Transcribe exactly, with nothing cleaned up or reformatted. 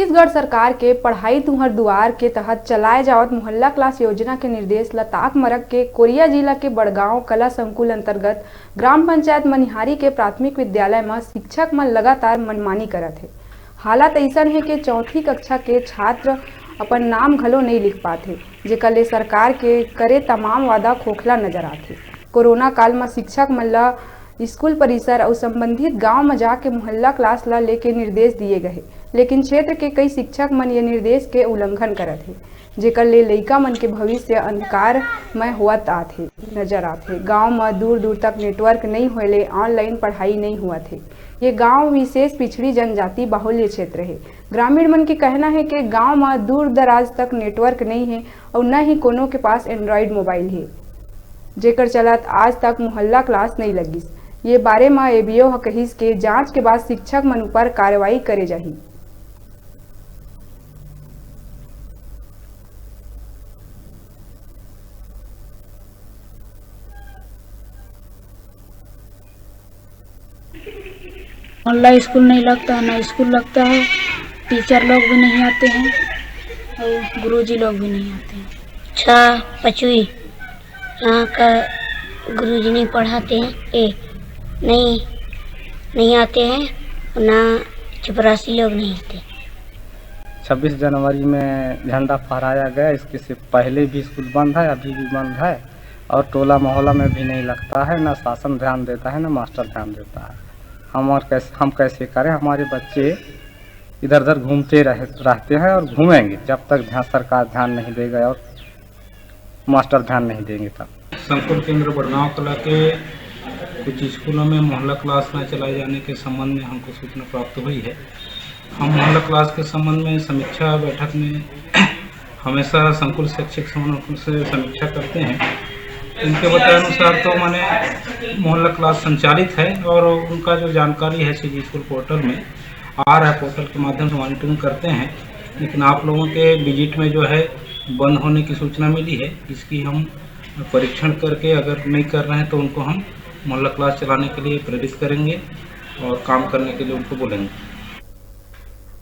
छत्तीसगढ़ सरकार के पढ़ाई तुंहर दुआर के तहत चलाए जावत मोहल्ला क्लास योजना के निर्देश ल ताक मरक के कोरिया जिला के बड़गांव कला संकुल अंतर्गत ग्राम पंचायत मनिहारी के प्राथमिक विद्यालय म शिक्षक मन लगातार मनमानी करत हे। हालत अइसन हे के चौथी कक्षा के छात्र अपन नाम घलो नइ लिख पात हे, जेकर ले सरकार के करे तमाम वादा खोखला नजर आथे। कोरोना काल म शिक्षक मन ल स्कूल परिसर अउ संबंधित गांव म जाके मोहल्ला क्लास ल लेके निर्देश दिए गए, लेकिन क्षेत्र के कई शिक्षक मन ये निर्देश के उल्लंघन करत हे, जेकर ले लइका मन के भविष्य अंधकारमय होवत आत हे, नजर आत हे। गांव म दूर-दूर तक नेटवर्क नइ होए ले ऑनलाइन पढ़ाई नइ होवत हे। ये गांव विशेष पिछड़ी जनजाति बाहुल्य क्षेत्र हे। ग्रामीण मन के कहना हे कि गांव म दूर दराज तक नेटवर्क नइ हे अउ न ही कोनो के पास Android मोबाइल हे, जेकर चलत आज तक मोहल्ला क्लास नइ लगिस। ये बारे म एबीओ ह कहिस के जांच के बाद शिक्षक मन ऊपर कार्रवाई करे जाही। मोहल्ला स्कूल नहीं लगता, ना स्कूल लगता है, टीचर लोग भी नहीं आते हैं और गुरुजी लोग भी नहीं आते हैं। अच्छा, पचवी, यहाँ का गुरुजी नहीं पढ़ाते हैं, ए, नहीं, नहीं आते हैं, ना चपरासी लोग नहीं आते। छब्बीस जनवरी में झंडा फहराया गया, इसके से पहले भी स्कूल बंद है, अभी भी बंद है और टोला मोहल्ला में भी नहीं लगता है, ना शासन ध्यान देता है, ना मास्टर ध्यान देता है। हम और कैसे, हम कैसे करें? हमारे बच्चे इधर उधर घूमते रह, रहते हैं और घूमेंगे जब तक ध्यान, सरकार ध्यान नहीं देगा और मास्टर ध्यान नहीं देंगे तब। संकुल केंद्र बड़गांव कला के कुछ स्कूलों में मोहल्ला क्लास न चलाए जाने के संबंध में हमको सूचना प्राप्त हुई है। हम मोहल्ला क्लास के संबंध में समीक्षा बैठक में हमेशा संकुल शैक्षिक संगठन से समीक्षा करते हैं। इनके बताए अनुसार तो माने मोहल्ला क्लास संचालित है और उनका जो जानकारी है सीजी स्कूल पोर्टल में आ रहा है, पोर्टल के माध्यम से मॉनिटरिंग करते हैं, लेकिन आप लोगों के विजिट में जो है बंद होने की सूचना मिली है, इसकी हम परीक्षण करके अगर नहीं कर रहे हैं तो उनको हम मोहल्ला क्लास चलाने के लिए प्रेरित करेंगे और काम करने के लिए उनको बोलेंगे।